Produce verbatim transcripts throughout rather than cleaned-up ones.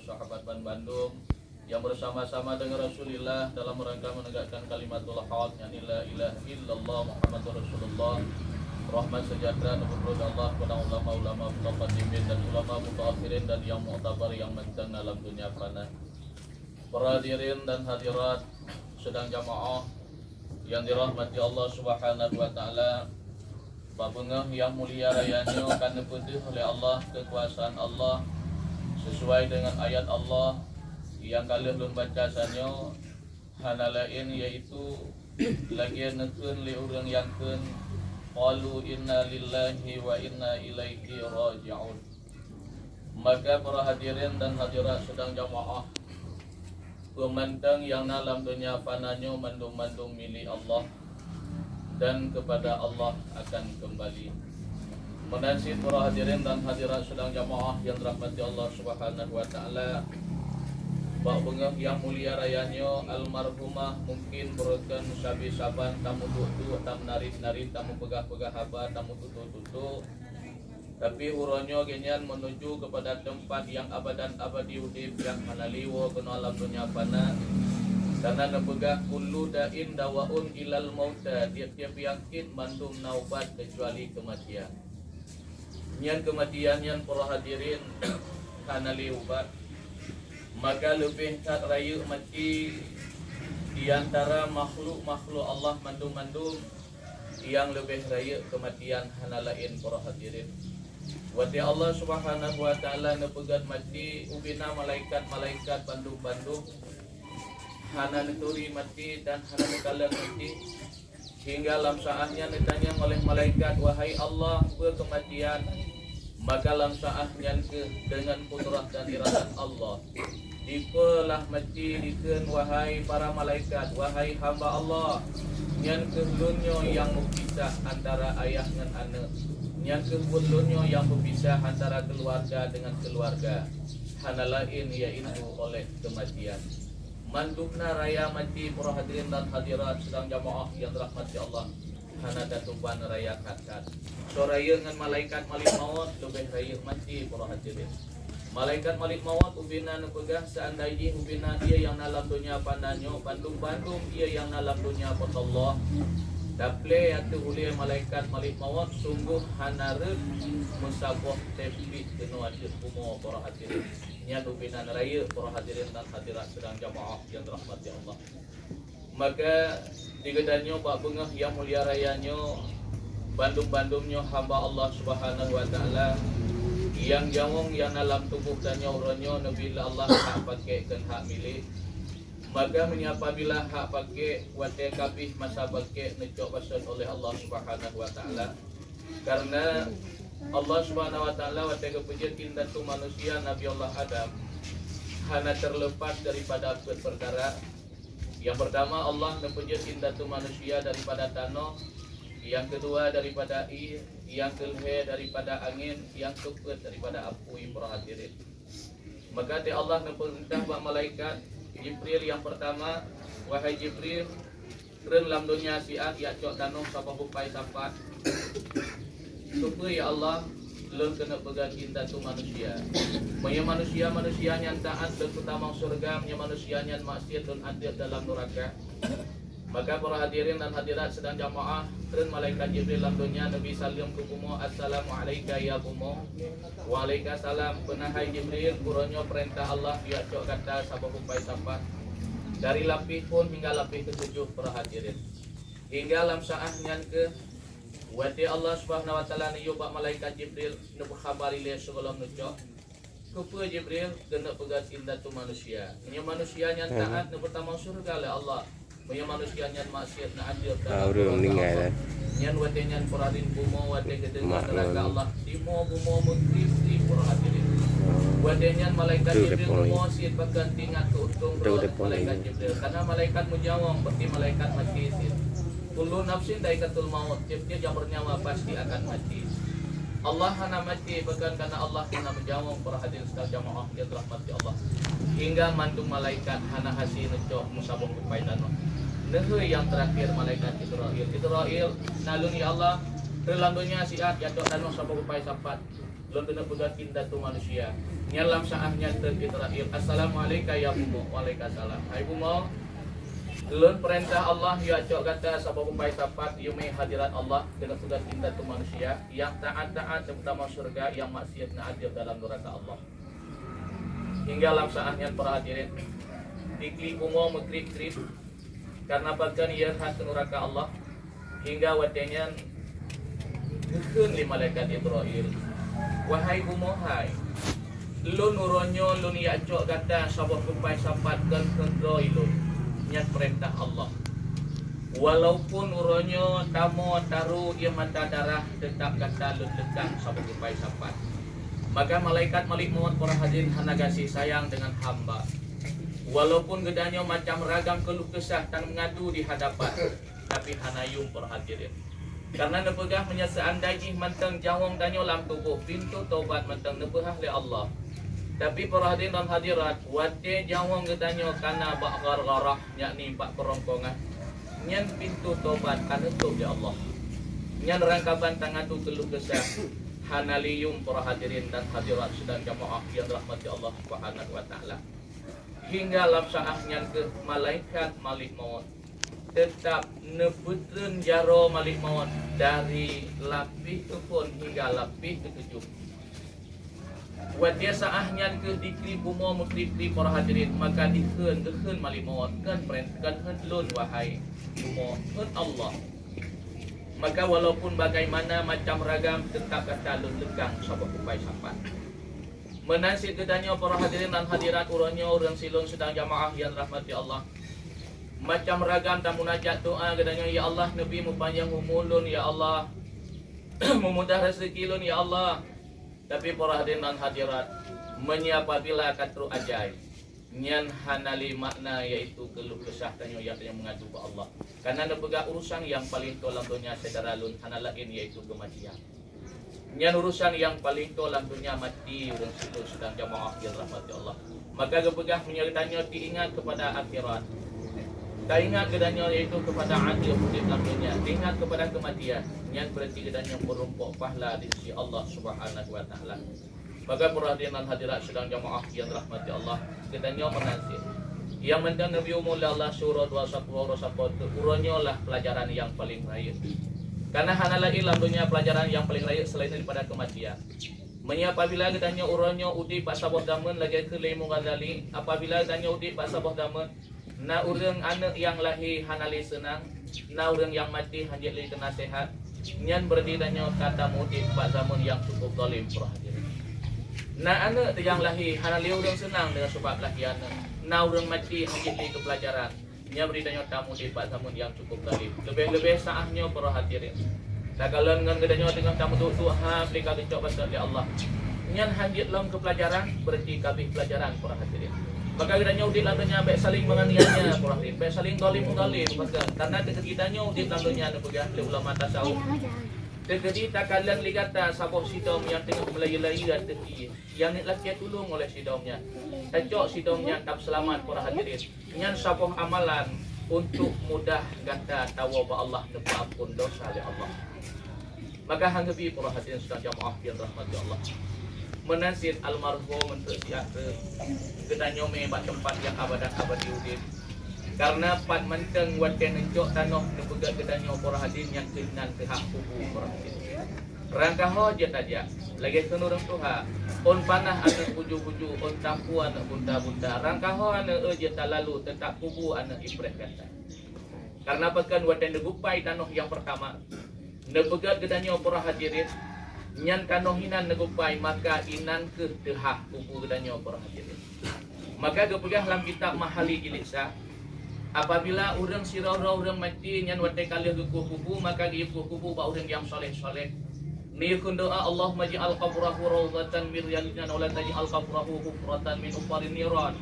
sahabat ban bandum yang bersama-sama dengan Rasulullah dalam rangka menegakkan kalimatul haq, yakni la ilaha illallah Muhammadur Rasulullah. Rahmat sejahtera dan berdoa Allah kepada ulama-ulama mutaqaddimin dan ulama mutaakhirin dan yang muktabar yang manteng dalam dunia fana. Para hadirin dan hadirat sidang jamaah yang dirahmati Allah Subhanahu wa taala, bak beungoh nyang mulia raya nyoe ka neupeudeuh lé Allah keukuasaan Allah sesuai dengan ayat Allah nyang ka lheueh lôn baca sanyoe, hana laén yaitu lagée neukheun lé ureuëng nyang kheun, "Qalu inna lillahi wa inna ilaihi raji'un." Maka para hadirin dan hadirat sidang jamaah, peumantang nyang na lam donya fana nyoe mandum-mandum milék Allah dan kepada Allah akan kembali. Meunan cit para hadirin dan hadirat sidang jamaah yang dirahmati Allah Subhanahu wa taala, bak beungoh nyang mulia raya nyoe almarhumah mungkin beureukan sabe saban tameuduek-duek, tameunarit-narit, tameupeugah-peugah haba, tameututoe-tutoe. Tapi uroe nyoe geuhnyan menuju kepada teumpat nyang abadan abadi udeb nyang hana lé woe keunoe lam donya fana. Karena neupeugah, "Kullu da'in dawaun ilal mauta," tiep-tiep penyakit mandum na ubat keucuali keumatian. Nyan keumatian nyan para hadirin hana lé ubat. Maka leubeh that rayeuk maté di antara makhluk-makhluk Allah mandum-mandum, nyang leubeh rayeuk keumatian hana laén para hadirin. Watée Allah Subhanahu wa taala neupeugét maté, ubena malaikat-malaikat bandum-bandum hana neuturi maté dan hana neukalon maté. Hingga lam saát nyan neutanyong oleh malaikat, "Wahai Allah, peue keumatian?" Maka lam saát nyan kheueh deungon kudrah dan iradat Allah, dipeulah maté dikheun, "Wahai para malaikat, wahai hamba Allah, nyan kheueh lôn nyoe nyang meupisah antara ayah ngon aneuëk, nyan kheueh buet lôn nyoe nyang meupisah antara keuluwarga deungon keuluwarga, hana laén yaitu oleh keumatian." Mandum na raya maté para hadirin dan hadirat sidang jamaah nyang dirahmati Allah. Hana tatuban raya that-that. Soe rayeuk ngon malaikat malik mawöt leubeh rayeuk maté para hadirin. Malaikat malik mawöt ubena neupeugah, seandai jih ubena ié nyang na lam donya fana nyoe bandum-bandum ié nyang na lam donya po teuh Allah, taplé ateueh ulée malaikat malik mawöt, sunggoh hana rhot meusaboh teuh pih keunoe ateueh bumoe para hadirin. Nyan ubena rayeuk para hadirin dan hadirat sidang jamaah nyang dirahmati Allah. Maka di geutanyoe bak beungoh nyang mulia raya nyoe, bandum-bandum nyoe hamba Allah Subhanahu wa Taala, nyang jawöng nyang na lam tuboh tanyoe uroe nyoe neubi lé Allah hak pakék keu hak milék. Maka meunyoe apabila hak pakék watée ka abéh masa pakék neucok bason oleh Allah Subhanahu wa Taala, karena Allah Subhanahu wa Taala watée geupeujeuet indatu manusia Nabi Allah Adam hana terlepas daripada peuet peukara. Nyang peurtama, Allah neupeujeuet indatu manusia daripada tanoh, nyang keudua daripada ié, nyang keulhée daripada angén, nyang keupeuet daripada apui, para hadirin. Maka teu Allah neupeurintah bak malaikat Jibril nyang peurtama, "Wahai Jibril, treun lam donya siat jak cok tanoh saboh kupai sapat. Keupeue ya Allah, lôn keuneuk peugét indatu manusia? Meunyoe manusia-manusia nyan taát, lôn peutamong syeuruga, meunyoe manusia nyan maksiet, lôn adeueb dalam nuraka." Maka para hadirin dan hadirat sidang jamaah, treun malaikat Jibril lam donya neubi saleuem keu bumoe, "Assalamu alaika ya bumoe." "Waalaikumsalam." "Peue na hai Jibril?" "Uroe nyoe peurintah Allah jak cok gata saboh kupai sapat dari lapéh phon hingga lapéh keutujoh, para hadirin." Hingga lam saát nyan kheueh watée Allah Subhanahu wa Taala neuyue bak malaikat Jibril neupeuhaba ilée sigohlom neucok. "Keupeue Jibril?" "Keuneuk peugét indatu manusia. Meunyoe manusia nyan taát, neupeutamong syeuruga lé Allah. Meunyoe manusia nyan maksiet, neuadeueb dalam nuraka Allah." Nyan watée nyan peurhadin bumoe watée geudeungoe neuraka Allah, timoe bumoe meukrieb-krieb, para hadirin. Watée nyan malaikat Jibril bumoe cit bahkan teuingat keu untông droe malaikat Jibril, karena malaikat meujawöng, berarti malaikat maté cit. "Kullu nafsin dzaiqatul maut," tiep-tiep nyang beunyawa pasti akan maté. Allah hana maté bukan karena Allah hana meujawöng, para hadirin sidang jamaah nyang dirahmati Allah. Hingga mandum malaikat hana hase neucok meusaboh kupai tanoh. Neuhôi nyang teurakhir malaikat Israil. "Israil, na lôn ya Allah, treun lam donya siat jak cok tanoh saboh kupai sapat." Lôn keuneuk peugah indatu manusia. Nyan lam saát nyan teuk Israel, "Assalamu'alaika ya bumoe." "Waalaikumsalam." "Hai bumoe, lôn peurintah Allah jak cok gata saboh kupai sapat, yôh mé hadirat Allah, keuneuk peugah indatu manusia, nyang taát-taát teutamong syeuruga, nyang maksiet neuadab dalam nuraka Allah." Hingga lam saát nyan, para hadirin, diklik bumoe meukrieb-krieb, karena pakon ia that keu nuraka Allah. Hingga watée nyan geukheun lé malaikat Jibrail, "Wahai bumoe hai, lôn uroe nyoe lôn jak cok gata saboh kupai sapat kon keu droe lôn, nyan peurintah Allah. Walaupun uroe nyoe tamoe taru ie mata darah, teutab gata lôn leukang saboh kupai sapat." Maka malaikat Malik Maut, para hadirin, hana gaséh sayang deungon hamba. Walaupun geutanyoe macam ragam keuluh keusah tan meungadu di hadapan, tapi hana yum, para hadirin. Karena neupeugah meunyoe seuandai jih mantong nyawöng tanyoe lam tuboh, pintoe tobat mantong neupeuhah lé Allah. Tapi, para hadirin dan hadirat, watée nyawöng geutanyoe kana bak gargarah, yakni bak keurongkongan, nyan pintoe tobat ka neutôb lé Allah. Nyan rangkaban tanggatu keuluh keusah, hana lé yum, para hadirin dan hadirat sidang jamaah nyang dirahmati Allah Subhanahu wa Ta'ala. Hingga lam saát nyan keuh malaikat Malik Maut teutab neupeutreun jaroe Malik Maut dari lapéh keuphon hingga lapéh keutujoh. Watée saát nyan keuh dikrieb bumoe meukrieb-krieb, para hadirin, maka dikheun, geukheun Malik Maut, "Kon peuren-, kon kheun lôn, wahai bumoe, kheun Allah. Maka walaupun bagaimana macam ragam, teutab gata lôn leukang saboh kupai sapat." Meunan cit geutanyoe, para hadirin dan hadirat, uroe nyoe ureuëng silôn sidang jamaah nyang dirahmati Allah. Macam ragam tamunajat doá geutanyoe, "Ya Allah, neubi meupanjang umu lôn, ya Allah. Meumudah rezeki lôn, ya Allah." Tapi, para hadirin dan hadirat, meunyoe apabila ka trok ajai, nyan hana lé makna, yaitu keuluh keusah tanyoe nyang tanyoe meungadu bak Allah. Karena neupeugah urusan nyang paleng toh lam donya syedara lôn hana laén, yaitu keumatian. Nyan urusan nyang paleng toh lam donya, maté ureuëng silôn sidang jamaah nyang dirahmati Allah. Maka geupeugah meunyoe geutanyoe teuingat keupada akhirat, taingat geutanyoe yaitu keupada adeuh udeb lam donya, teuingat keupada keumatian, nyan beurarti geutanyoe meurumpok pahala di sisi Allah Subhanahu wa Ta'ala. Maka, para hadirin dan hadirat sidang jamaah nyang dirahmati Allah, geutanyoe meunan cit. Nyang mantong neubri umu lé Allah siuroe dua saboh uroe saboh, uroe nyoe lah peulajaran nyang paleng rayeuk. Karena hana laén lam donya peulajaran nyang paleng rayeuk selain daripada keumatian. Meunyoe apabila geutanyoe uroe nyoe udeb bak saboh zaman, lagée kheun lé Imam Ghazali, apabila geutanyoe udeb bak saboh zaman, na ureuëng aneuëk nyang lahé hana lé seunang, na ureuëng nyang maté hanjeuet lé keunaseuhat, nyan beurarti tanyoe ka tamuudeb bak zaman nyang cukup zalim, para hadirin. Na aneuëk nyang lahé hana lé ureuëng seunang deungon sabab lahé aneuëk, na ureuëng maté hanjeuet lé keu peulajaran, nyan beurarti tanyoe tamuudeb bak zaman nyang cukup zalim. Leubeh-leubeh saát nyoe, para hadirin, takalon ngon geutanyoe teungoh tameuduek-duek, ha, bri ka geucok bacut lé Allah. Nyan hanjeuet lom keu peulajaran, beurarti ka abéh peulajaran, para hadirin. Maka geutanyoe udeb lam donya bék saléng meunganiaya, para hadirin, bék saléng zalim-zalim, maka karena teukeudi tanyoe udeb lam donya, neupeugah lé ulama tasawuf, teukeudi takalon lé gata saboh sidom nyang teungoh meulayeue-layeue ateueh ié, nyang neulakée tulông oleh sidom nyan, tacok sidom nyan tapeuseulamat, para hadirin. Nyan saboh amalan untuk mudah gata tawoe bak Allah, neupeuampon desya lé Allah. Maka hana bi, para hadirin sidang jamaah nyang dirahmati Allah, meunan cit almarhum untuk siat geutanyoe mé bak teumpat nyang abadan abadi udeb. Karena pat mantong watée neucok tanoh neupeugét geutanyoe, para hadirin, nyang keunan teuhah kubu, para hadirin. Rangkaho jeuet tajak, lagée kheun ureuëng tuha, ôn panah aneuëk buju-buju, ôn tampu aneuëk bunta-bunta, rangkaho aneuëk jeuet talalu, teutap kubu aneuëk ipreh gata. Karena pakon, watée neugupai tanoh nyang peurtama, neupeugét geutanyoe, para hadirin, nyan tanoh inan neugupai, maka inan kheueh teuhah kubu geutanyoe, para hadirin. Maka geupeugah lam kitab Mahali jilid sa, apabila ureuëng sidroe-droe ureuëng maté nyan watée ka lheueh geukueh kubu, maka geuyue kueh kubu bak ureuëng nyang soleh-soleh. Neuyue kheun doá, "Allahumma ij'al qabrahu raudhatan min riyadhil jannah wa la taj'al qabrahu hufratan min hufarin niran."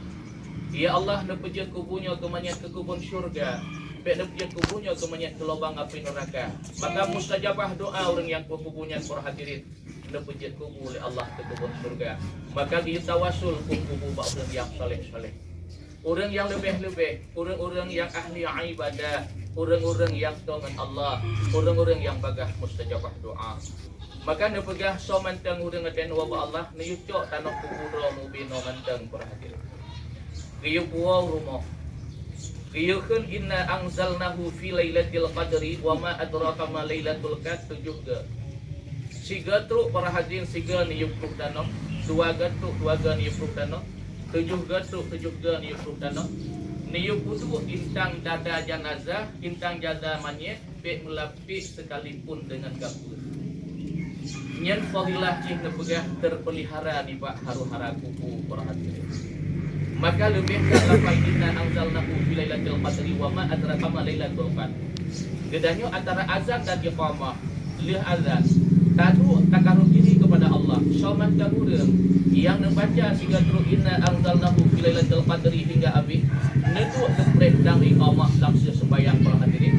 Ya Allah, neupeujeuet kubu nyoe keumanyét keu keubon syeuruga, bék neupeujeuet kubu nyoe keumanyét keu lubang apui neuraka. Maka mustajabah doá ureuëng nyang kueh kubu nyan, para hadirin, neupeujeuet kubu lé Allah keu keubon syeuruga. Maka geuyue tawasul kueh kubu bak ureuëng nyang soleh-soleh. Ureuëng nyang leubeh-leubeh, ureuëng-ureuëng nyang ahli ibadah, ureuëng-ureuëng nyang toe ngon Allah, ureuëng-ureuëng nyang bagaih mustajabah doá. Maka neupeugah soe mantong ureuëng ateueh nyoe bak Allah, neuyue cok tanoh kubu droe mubinoe mantong, para hadirin. Geuyue puwoe rumoh. Geuyue kheun, "Inna anzalnahu fi lailatul qadri wa ma adraka ma lailatul qadr," tujoh goe. Sigoe trok, para hadirin, sigoe neuyue ploh tanoh, dua goe trok, dua goe neuyue ploh tanoh, tujoh goe trok, tujoh goe neuyue ploh tanoh. Neuyue peuduek intang dada janazah, intang dada manyét, bék meulapéh sekalipun deungon gapeue. Nyan fadilah jih neupeugah teupeulihara nibak haru-hara kubu, para hadirin. Maka leubeh that lafai, "Inna anzalnahu fi lailatul qadri wa ma adraka ma lailatul qadr." Geutanyoe antara azan dan iqamah, lheueh azan, taduek takarub diri keupada Allah. Soe mantong ureuëng nyang neubaca sigoe trok, "Inna anzalnahu fi lailatul qadri," hingga abéh, neuduek neupreh dan iqamah lam seuseumbahyang, para hadirin.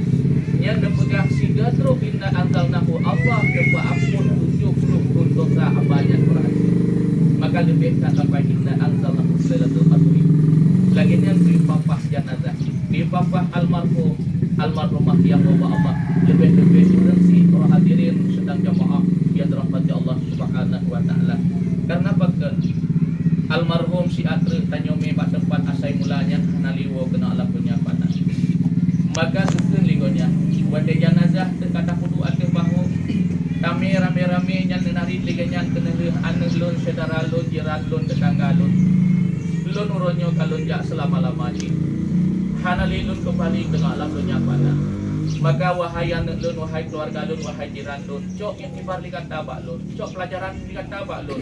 Nyan neupeugah sigoe trok, "Inna anzalnahu," Allah neupeuampon tujoh ploh thon desya hamba nyan, para hadirin. Maka leubeh that lafai, "Inna anzalnahu fi lailatul qadri." Lagée nyan di papah janazah, di papah almarhum, almarhumah nyang nyoe bak Allah. Leubeh-leubeh ureuëng syiek, para hadirin sidang jamaah nyang dirahmati Allah Subhanahu wa Taala. Karena pakon? Almarhum syiek treuk tanyoe mé bak teumpat asai mula nyan hana lé woe keunoe lam donya fana. Maka geukheun lé gobnyan, watée janazah teuka tapeuduek ateueh bahô, tamé ramé-ramé nyan neunarit lé gobnyan keuneulheueh aneuëk lôn, syedara lôn, jiran lôn, teutangga lôn. Lôn uroe nyoe ka lôn jak seulama-lama jih. Hana lé lôn keumbali keunoe lam donya fana. Maka, wahai aneuëk lôn, wahai keuluwarga lôn, wahai jiran lôn, cok iktibar lé gata bak lôn, cok peulajaran lé gata bak lôn.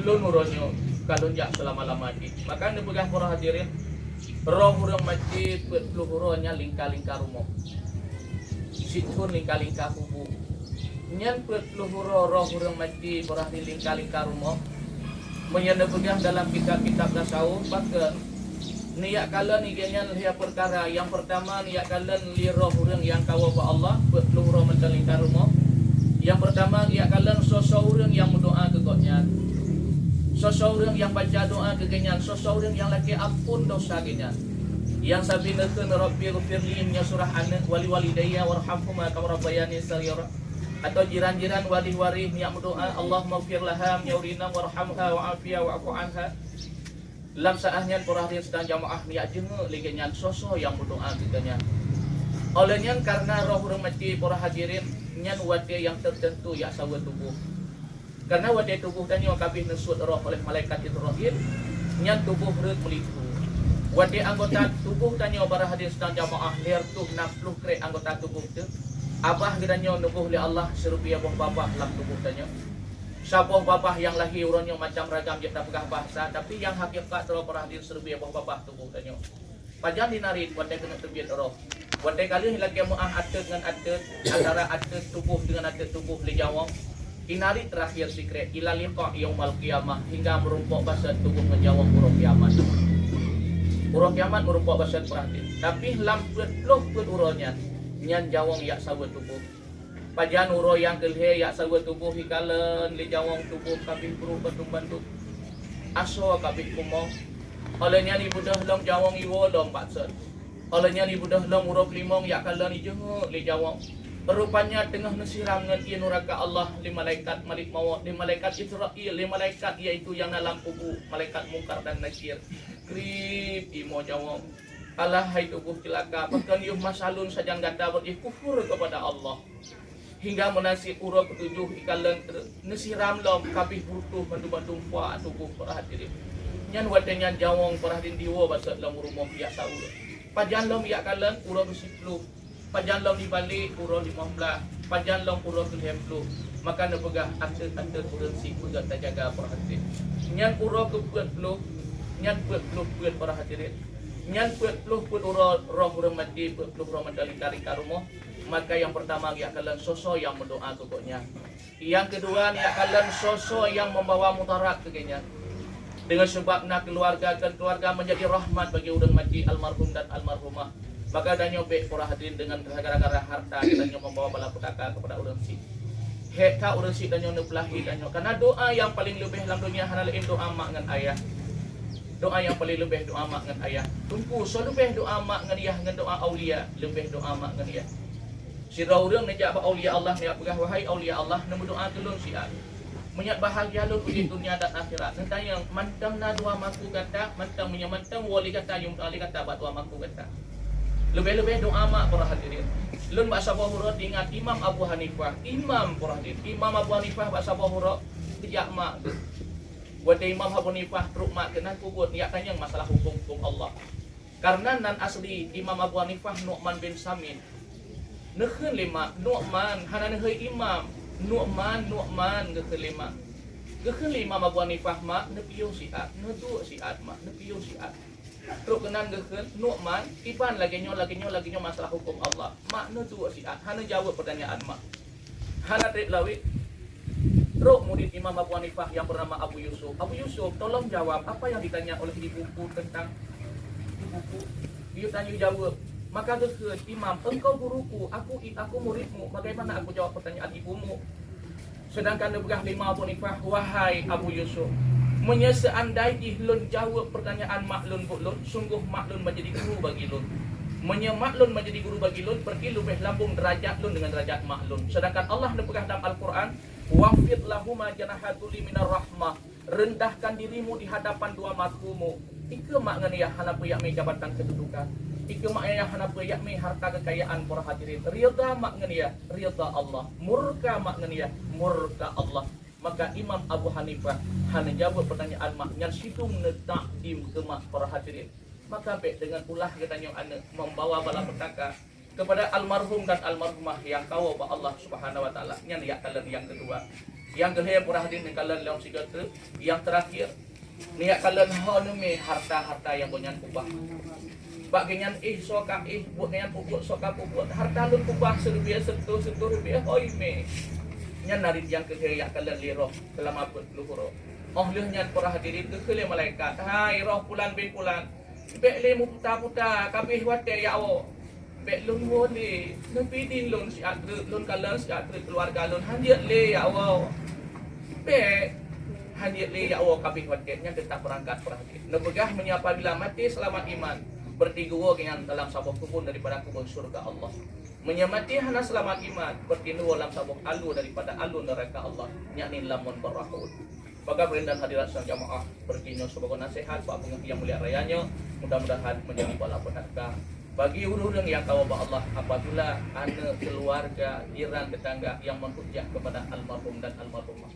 Lôn uroe nyoe ka lôn jak seulama-lama jih. Maka neupeugah, para hadirin, roh ureuëng maté peuet ploh uroe nyan lingka-lingka rumoh. Sithon lingka-lingka kubu. Nyan peuet ploh uroe roh ureuëng maté, para hadirin, lingka-lingka rumoh. Meunyoe neupeugah dalam kitab-kitab tasawuf, pakon? Neujak kalon lagée nyan lhée peukara. Nyang peurtama, neujak kalon lé roh ureuëng nyang ka woe bak Allah, peuet ploh uroe mantong lingka rumoh. Nyang peurtama, neujak kalon soe-soe ureuëng nyang meudoá keu gobnyan. Soe-soe ureuëng nyang baca doá keu gobnyan, soe-soe ureuëng nyang lakée amphon desya gobnyan. Nyang sabe neukheun, "Rabbighfirli," meunyoe surah aneuëk, "waliwalidayya warhamhuma kama rabbayani shaghira." Atau jiran-jiran, waréh-waréh neujak meudoá, "Allahummaghfir laha," meunyoe ureuëng inong, "warhamha wa'afiha wa'fu anha." Lam saát nyan, para hadirin sidang jamaah, neujak jeuet lagée nyan soe-soe nyang meudoá keu gobnyan. Óh lheueh nyan, kareuna roh ureuëng maté, para hadirin, nyan watée nyang teuteuntu jak saweue tuboh. Kareuna watée tuboh tanyoe ka abéh neusuet roh oleh malaikat Israil, nyan tuboh rhot meuliku. Watée anggota tuboh tanyoe, para hadirin sidang jamaah, lhée reutôh nam ploh krek anggota tuboh teuh, babah geutanyoe neuboh lé Allah siribée boh babah lam tuboh tanyoe. Saboh babah nyang lahé uroe nyoe macam ragam jeuet tapeugah bahasa, tapi nyang hakikat droe, para hadirin, siribée boh babah tuboh tanyoe. Pajan jinarit watée keuneuk teubiet roh? Watée ka lheueh lakée meuáh ateuet ngon ateuet, antara ateuet tuboh deungon ateuet tuboh lé nyawöng, inarit teurakhir sikrek, ila liqa yaumal qiyamah, hingga meurumpok baseut tuboh ngon nyawöng uroe kiamat. Uroe kiamat meurumpok baseut, peurhati. Tapi lam peuet ploh peuet uroe nyan, nyan nyawöng jak saweue tuboh. Pajan uroe nyang keu lhée jak saweue tuboh ikalon lé nyawöng, tuboh ka abéh brok bandum-bandum, asoe ka abéh kumoe. Óh lheueh nyan ibeudôh lom nyawöng, iwoe lom bak seut. Óh lheueh nyan ibeudôh lom uroe keulimöng jak kalon, ijeuheue lé nyawöng. Rupanya teungoh neusiram ngon ié nuraka Allah lé malaikat Malik Mawöt, lé malaikat Israil, lé malaikat, yaitu nyang na lam kubu, malaikat Mungkar dan Nakir. Krieb imoe nyawöng. Alah hai tuboh ceulaka, pakon yoh masa lôn sajan gata beujih kufur keupada Allah. Hingga meunan cit uroe keutujoh ikalon, neusiram lom ka abéh brok bandum-bandum, peue tuboh, peurhati. Nyan watée nyan nyawöng, peurhati, iwoe baseut lom rumoh jak saweue. Pajan lom jak kalon? Uroe keu siploh. Pajan lom ibalek? Uroe limöng blaih. Pajan lom? Uroe keu lhée ploh. Maka neupeugah ateuet-ateuet ureuëng syiek beugöt tajaga, peurhati. Nyan uroe keu peuet ploh, nyan peuet ploh peuet, peurhati. Nyan peuet ploh peuet uroe roh ureuëng maté, peuet ploh uroe mantong lingka-lingka rumoh. Maka nyang peurtama jak kalon soe-soe nyang meudoá keu gobnyan. Nyang keudua, jak kalon soe-soe nyang membawa mudarat keu gobnyan. Deungon sabab na keuluwarga, kon keuluwarga menjadi rahmat bagi ureuëng maté, almarhum dan almarhumah. Maka tanyoe bék, peurhati, deungon gara-gara harta tanyoe membawa bala petaka keupada ureuëng syiek. Hék that ureuëng syiek tanyoe neupeulahi tanyoe. Kareuna doá nyang paleng leubeh lam donya hana laén doá mak ngon ayah. Doá nyang paleng leubeh doá mak ngon ayah. Teungku, soe leubeh doá mak ngon yah ngon doá aulia? Leubeh doá mak ngon yah. Sidroe ureuëng neujak bak aulia Allah, neujak peugah, "Wahai aulia Allah, neumeudoá keu lôn siat. Meunyoe bahagia lôn udeb dunia dan akhirat, neutanyong mantong na dua makhluk gata, mantong meunyoe mantong woe lé gata, yue meudoá lé gata bak dua makhluk gata." Leubeh-leubeh doá mak, para hadirin. Lôn bak saboh uroe teuingat Imam Abu Hanifah, Imam, para hadirin, Imam Abu Hanifah bak saboh uroe geujak mak geuh. Watée Imam Abu Hanifah trok mak geuh na peubuet, neujak tanyong masalah huköm-huköm Allah. Kareuna nan asli Imam Abu Hanifah Nu'man bin Samin. Neukheun lé mak, "Nu'man," hana neuhôi imam. "Nu'man, Nu'man," geukheun lé mak. Geukheun lé Imam Abu Hanifah, "Mak, neupiôh siat, neuduek siat, mak, neupiôh siat." Trok keunan geukheun, "Nu'man, kiban lagée nyoe, lagée nyoe, lagée nyoe masalah huköm Allah. Mak, neuduek siat, hana jaweueb peutanyaan mak." Hana treb lawét, trok murit Imam Abu Hanifah yang bernama Abu Yusuf. "Abu Yusuf, tolong jawab apa yang ditanya oleh ibuku tentang ibuku." Yue tanyong jaweueb. Maka geukheun, "Imam, engkau guruku, aku i-, aku muridmu, bagaimana aku jawab pertanyaan ibumu?" Sedangkan neupeugah lé Imam Abu Hanifah, "Wahai Abu Yusuf, meunyoe seuandai jih lôn jaweueb peutanyaan mak lôn buet lôn, sunggoh mak lôn menjadi guru bagi lôn. Meunyoe mak lôn menjadi guru bagi lôn, berarti leubeh lambong derajat lôn deungon derajat mak lôn. Sedangkan Allah neupeugah dalam Al-Quran, 'Wakhfid lahuma janaha dzulli minar rahmah.'" Rendahkan dirimu di hadapan dua makhumu. Dikeue mak ngon yah hana peue jak mé jabatan keududukan. Dikeue mak ngon yah hana peue jak mé harta keukayaan, para hadirin. Ridha mak ngon yah, ridha Allah. Murka mak ngon yah, murka Allah. Maka Imam Abu Hanifah hana jaweueb peutanyaan mak nyan, sidum neutakdim keu mak, para hadirin. Maka bék deungon ulah geutanyoe aneuëk membawa bala petaka kepada almarhum dan almarhumah nyang ka woe bak Allah Subhanahu wa Taala. Nyan jak kalon nyang keudua. Nyang keulhèe, para hadirin, neukalon lom sigoe teuk. Nyang teurakhir, neujak kalon ho neumé harta-harta nyang gobnyan ubah. Bak gobnyan éh soe ka éh, buet gobnyan peubuet soe ka peubuet. Harta lôn ubah siribèe, siribèe, siribèe, hôi mé. Nyan narit nyang keulhèe jak kalon lé roh, seulama peuet ploh uroe. Óh lheueh nyan, para hadirin, geukheun lé malaikat, "Hai roh pulan bin pulan, bék lé meuputa-puta, ka abéh watèe jak woe." "Bék lôn woe lé, neupidin lôn siat treuk, lôn kalon siat treuk keuluwarga lôn, hanjeuet lé jak woe. Bék, hanjeuet lé jak woe, ka abéh watèe." Nyan teutap beurangkat, para hadirin. Neupeugah, meunyoe apabila maté seulamat iman, berarti geuwoe gobnyan dalam saboh keubon daripada keubon syeuruga Allah. Meunyoe maté hana seulamat iman, berarti neuwoe lam saboh alue daripada alue neuraka Allah, yakni Lamun Barahun. Maka, hadirin dan hadirat sidang jamaah, berarti nyoe sibagoe naseuhat bak beungoh nyang mulia raya nyoe, mudah-mudahan menjadi bala petaka bagi ureuëng-ureuëng nyang ka woe bak Allah apabila aneuëk, keuluwarga, jiran, teutangga nyang meuhujah kepada almarhum dan almarhumah.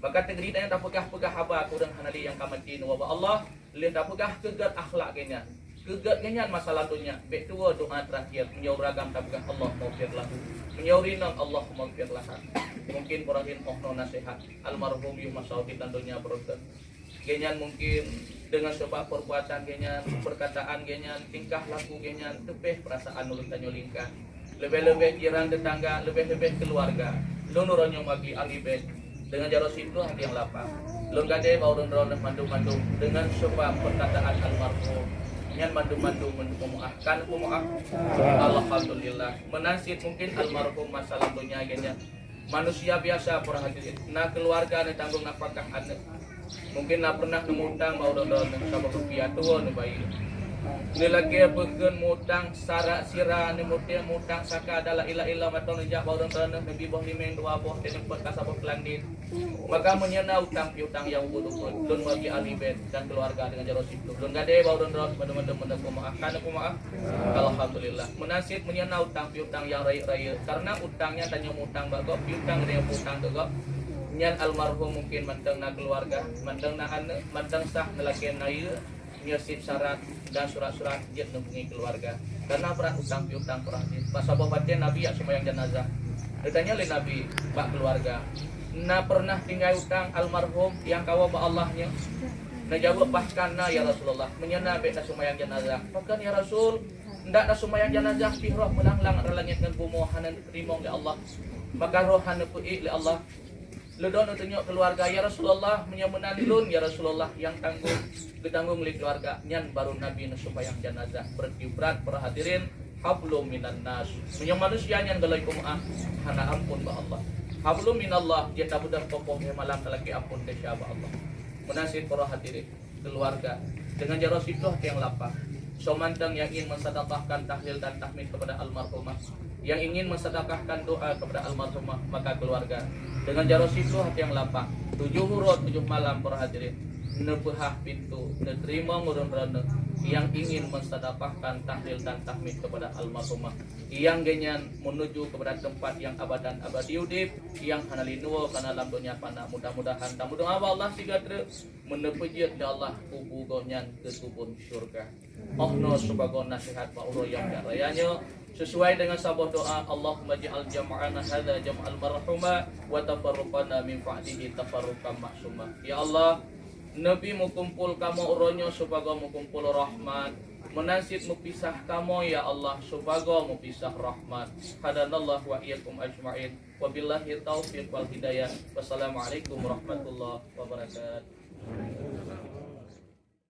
Maka, teungoh tanyoe tapeugah-peugah haba keu ureuëng hana lé nyang ka maté neuwoe bak Allah, lheueh tapeugah keu gét akhlak gobnyan. Keu gét gobnyan masa lam donya, bék tuwoe doa teurakhir, meunyoe ureuëng agam tapeugah, "Allahummaghfir lahu." Meunyoe ureuëng inong, "Allahummaghfir laha." Mungkin, para hadirin, óh noe naseuhat almarhum yoh masa udeb lam donya beureukat. Gobnyan mungkin deungon sabab perbuatan gobnyan, perkataan gobnyan, tingkah laku gobnyan, teupéh peurasaan ureuëng tanyoe lingka. Leubeh-leubeh jiran teutangga, leubeh-leubeh keuluwarga. Lôn uroe nyoe mewakili Ahli Bait deungon jaroe siploh até nyang lapang. Lôn gadée bak ureuëng droeneueh mandum-mandum deungon sabab perkataan almarhum. Nyan mandum-mandum meumaáf. Kan meumaáf? Alhamdulillah. Meunan cit mungkin almarhum masa lam donya gobnyan manusia biasa, para hadirin. Na keuluwarga, neutanggong nafakah aneuëk. Mungkin na pernah neumutang bak ureuëng droeneueh saboh rupiah, tuwoe neubayeue. Neulakée peukheun mutang sara sira, neumutang mutang saka, dan la ilaha illallah, mantong neujak bak ureuëng droeneueh neubi boh limeng dua boh, teuneupot ka saboh keulandin. Maka meunyoe na utang piutang nyang ubit-ubit, lôn mewakili Ahli Bait dan keuluwarga deungon jaroe siploh. Lôn gadée bak ureuëng droeneueh mandum-mandum meuneuk peumaáf, ka neuk peumaáf. Alhamdulillah. Meunan cit meunyoe na utang piutang nyang rayeuk-rayeuk, kareuna utang nyan tanyoe mutang bak gob, piutang tanyoe piutang keu gob. Nyan almarhum mungkin mantong na keuluwarga, mantong na aneuëk, mantong sah neulakée na yue, nyoe cit syarat dan surat-surat jeuet neuhubungi keuluwarga. Kareuna brat utang piutang, para hadirin. Bak saboh watée Nabi jak seumayang janazah. Geutanyong lé Nabi bak keuluwarga, "Na pernah tinggai utang almarhum nyang ka woe bak Allah nyoe?" Neujaweueb, "Bahkan na, ya Rasulullah, meunyoe na bék taseumayang janazah." "Pakon, ya Rasul?" "Ndak taseumayang janazah pih roh meulang-lang antara langét ngon bumoe hana neuteurimong lé Allah. Maka roh hana neupeuék lé Allah." Lé droeneueh neutunyok keuluwarga, "Ya Rasulullah, meunyoe meunan lôn, ya Rasulullah, nyang tanggong, geutanggong lé keuluwarga." Nyan barô Nabi neuseumayang janazah. Berarti brat, para hadirin, hablum minan nas. Meunyoe manusia nyan galak peumaáf, hana amphon bak Allah. Hablum minallah, jeuet tabeudôh poh-poh malam talakée amphon desya bak Allah. Meunan cit, para hadirin, keuluwarga, deungon jaroe siploh nyang lapang. Soe mantong nyang ingin mensedekahkan tahlil dan tahmid kepada almarhumah, yang ingin mensedekahkan doa kepada almarhumah, maka keluarga dengan jaroe siploh hati yang lapang, tujuh uroe tujuh malam, para hadirin, neupeuhah pintoe, neuteurimong ureuëng droeneuh yang ingin mensedekahkan tahlil dan tahmid kepada almarhumah, yang geuhnyan menuju kepada tempat yang abadan abadi udeb, yang hana linoe kana lam donya fana. Mudah-mudahan dan meudoa bak Allah sigoe treuk meuneupeujeuet lé Allah kubu gobnyan keu kubun syurga. Oh no, sibagoe nasihat bak uroe nyang raya nyoe, sesuai dengan saboh doa, Allahumma ja'al jam'ana hadza jam'an marhuma wa tafarruqana min ba'dihi tafarruqan ma'suma. Ya Allah, neubi meukumpul kamoe uroe nyoe sibagoe meukumpul rahmat, meunan cit meupisah kamoe, ya Allah, sibagoe meupisah rahmat. Hadanallahu wa iyyakum ajma'in. Wabillahi taufiq wal hidayah. Wassalamualaikum warahmatullahi wabarakatuh.